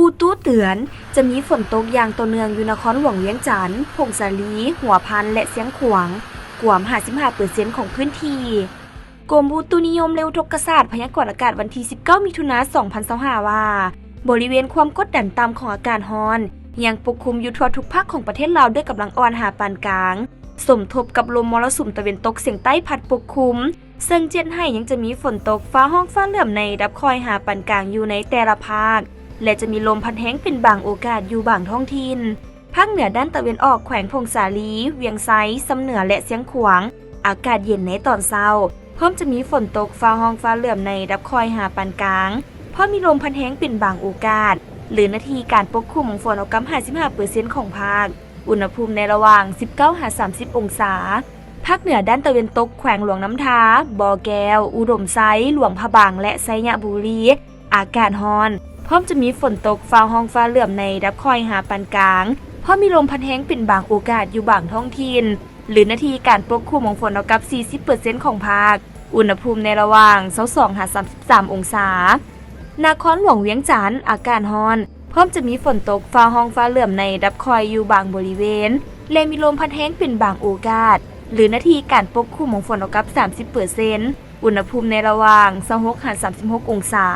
ອຸຕຸເຕືອນ ຈະມີຝົນຕົກຢ່າງຕໍ່ເນື່ອງຢູ່ນະຄອນຫຼວງວຽງຈັນ, ຜົ້ງສາລີ, ຫົວພັນ ແລະ ຊຽງຂວາງ ກວມຫ້າສິບຫ້າເປີເຊັນຂອງພື້ນທີ່. ກົມອຸຕຸນິຍົມ ແລະ ອຸທົກກະສາດ ພະຍາກອນອາກາດວັນທີສິບເກົ້າ ມິຖຸນາ ສອງພັນຊາວຫ້າ ວ່າ ບໍລິເວນຄວາມກົດດັນຕ່ຳຂອງອາກາດຮ້ອນ ຍັງປົກຄຸມຢູ່ທົ່ວທຸກພາກຂອງປະເທດລາວ ດ້ວຍກຳລັງອ່ອນຫາປານກາງ, ສົມທົບກັບລົມມໍລະສຸມຕາເວັນຕົກສຽງໃຕ້ພັດປົກຄຸມ, ເຊິ່ງຈຽດໃຫ້ຍັງຈະມີຝົນຕົກ, ຟ້າຮ້ອງຟ້າເຫຼື້ອມໃນລະດັບຄ່ອຍຫາປານກາງຢູ່ໃນແຕ່ລະພາກ ແລະ ຈະມີລົມພັດແຮງເປັນບາງໂອກາດຢູ່ບາງທ້ອງຖິ່ນ. ພາກເໜືອດ້ານຕາເວັນອອກ ແຂວງຜົ້ງສາລີ, ວຽງໄຊ, ຊຳເໜືອ ແລະ ຊຽງຂວາງ ອາກາດເຢັນໃນຕອນເຊົ້າ, ພ້ອມຈະມີຝົນຕົກ, ຟ້າຮ້ອງຟ້າເຫຼື້ອມໃນລະດັບຄ່ອຍຫາປານກາງ, ພ້ອມມີລົມພັດແຮງເປັນບາງໂອກາດ ຫຼື ໜ້າທີ່ການປົກຄຸມຂອງຝົນເທົ່າກັບຫ້າສິບຫ້າເປີເຊັນຂອງພາກ. ອຸນຫະພູມໃນລະຫວ່າງສິບເກົ້າຫາສາມສິບອົງສາ. ພາກເໜືອດ້ານຕາເວັນຕົກ ແຂວງຫຼວງນ້ຳທາ, ບໍ່ແກ້ວ, ອຸດົມໄຊ, ຫຼວງພະບາງ ແລະ ໄຊຍະບູລີ ອາກາດຮ້ອນ, ພ້ອມຈະມີຝົນຕົກ, ຟ້າຮ້ອງຟ້າເຫຼື້ອມໃນລະດັບຄ່ອຍຫາປານກາງ, ພ້ອມມີລົມພັດແຮງເປັນບາງໂອກາດຢູ່ບາງທ້ອງຖິ່ນ ຫຼື ໜ້າທີ່ການປົກຄຸມຂອງຝົນເທົ່າກັບສີ່ສິບເປີເຊັນຂອງພາກ. ອຸນຫະພູມໃນລະຫວ່າງຊາວສອງຫາສາມສິບສາມອົງສາ. ນະຄອນຫຼວງວຽງຈັນ ອາກາດຮ້ອນ, ພ້ອມຈະມີຝົນຕົກ, ຟ້າຮ້ອງຟ້າເຫຼື້ອມໃນລະດັບຄ່ອຍຢູ່ບາງບໍລິເວນ ແລະ ມີລົມພັດແຮງເປັນບາງໂອກາດ ຫຼື ໜ້າທີ່ການປົກຄຸມຂອງຝົນເທົ່າກັບສາມສິບເປີເຊັນ. ອຸນຫະພູມໃນລະຫວ່າງຊາວຫົກຫາສາມສິບຫົກອົງສາ.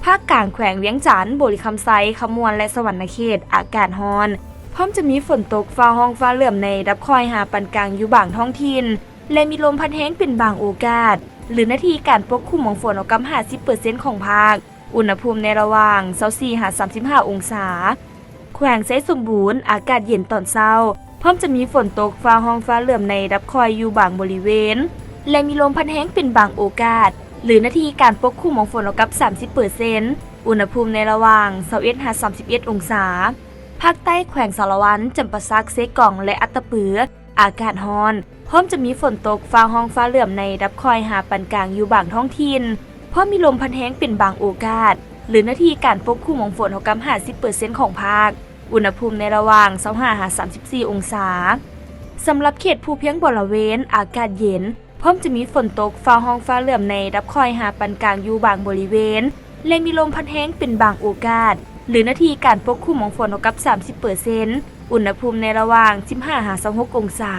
ພາກກາງ ແຂວງວຽງຈັນ, ບໍລິຄຳໄຊ, ຄຳມ່ວນ ແລະ ສະຫວັນນະເຂດ ອາກາດຮ້ອນ, ພ້ອມຈະມີຝົນຕົກ, ຟ້າຮ້ອງຟ້າເຫຼື້ອມໃນລະດັບຄ່ອຍຫາປານກາງຢູ່ບາງທ້ອງຖິ່ນ ແລະ ມີລົມພັດແຮງເປັນບາງໂອກາດ ຫຼື ໜ້າທີ່ການປົກຄຸມຂອງຝົນເທົ່າກັບຫ້າສິບເປີເຊັນຂອງພາກ. ອຸນຫະພູມໃນລະຫວ່າງຊາວສີ່ຫາສາມສິບຫ້າອົງສາ. ແຂວງໄຊສົມບູນ ອາກາດເຢັນຕອນເຊົ້າ, ພ້ອມຈະມີຝົນຕົກ, ຟ້າຮ້ອງຟ້າເຫຼື້ອມໃນລະດັບຄ່ອຍຢູ່ບາງບໍລິເວນ ແລະ ມີລົມພັດແຮງເປັນບາງໂອກາດ ຫຼື ໜ້າທີ່ການປົກຄຸມຂອງຝົນເທົ່າກັບສາມສິບເປີເຊັນ. ອຸນຫະພູມໃນລະຫວ່າງຊາວເອັດຫາສາມສິບເອັດອົງສາ. ພາກໃຕ້ ແຂວງສາລະວັນ, ຈຳປາສັກ, ເຊກອງ ແລະ ອັດຕະປື ອາກາດຮ້ອນ, ພ້ອມຈະມີຝົນຕົກ, ຟ້າຮ້ອງຟ້າເຫຼື້ອມໃນລະດັບຄ່ອຍຫາປານກາງຢູ່ບາງທ້ອງຖິ່ນ, ພ້ອມມີລົມພັດແຮງເປັນບາງໂອກາດ ຫຼື ໜ້າທີ່ການປົກຄຸມຂອງຝົນເທົ່າກັບຫ້າສິບເປີເຊັນຂອງພາກ. ອຸນຫະພູມໃນລະຫວ່າງຊາວຫ້າຫາສາມສິບສີ່ອົງສາ. ສຳລັບເຂດພູພຽງບໍລະເວນ ອາກາດເຢັນ, ພ້ອມຈະມີຝົນຕົກ, ຟ້າຮ້ອງຟ້າເຫຼື້ອມໃນລະດັບຄ່ອຍຫາປານກາງຢູ່ບາງບໍລິເວນ ແລະ ມີລົມພັດແຮງເປັນບາງໂອກາດ ຫຼື ໜ້າທີ່ການປົກຄຸມຂອງຝົນເທົ່າກັບສາມສິບເປີເຊັນ. ອຸນຫະພູມໃນລະຫວ່າງສິບຫ້າຫາຊາວຫົກອົງສາ.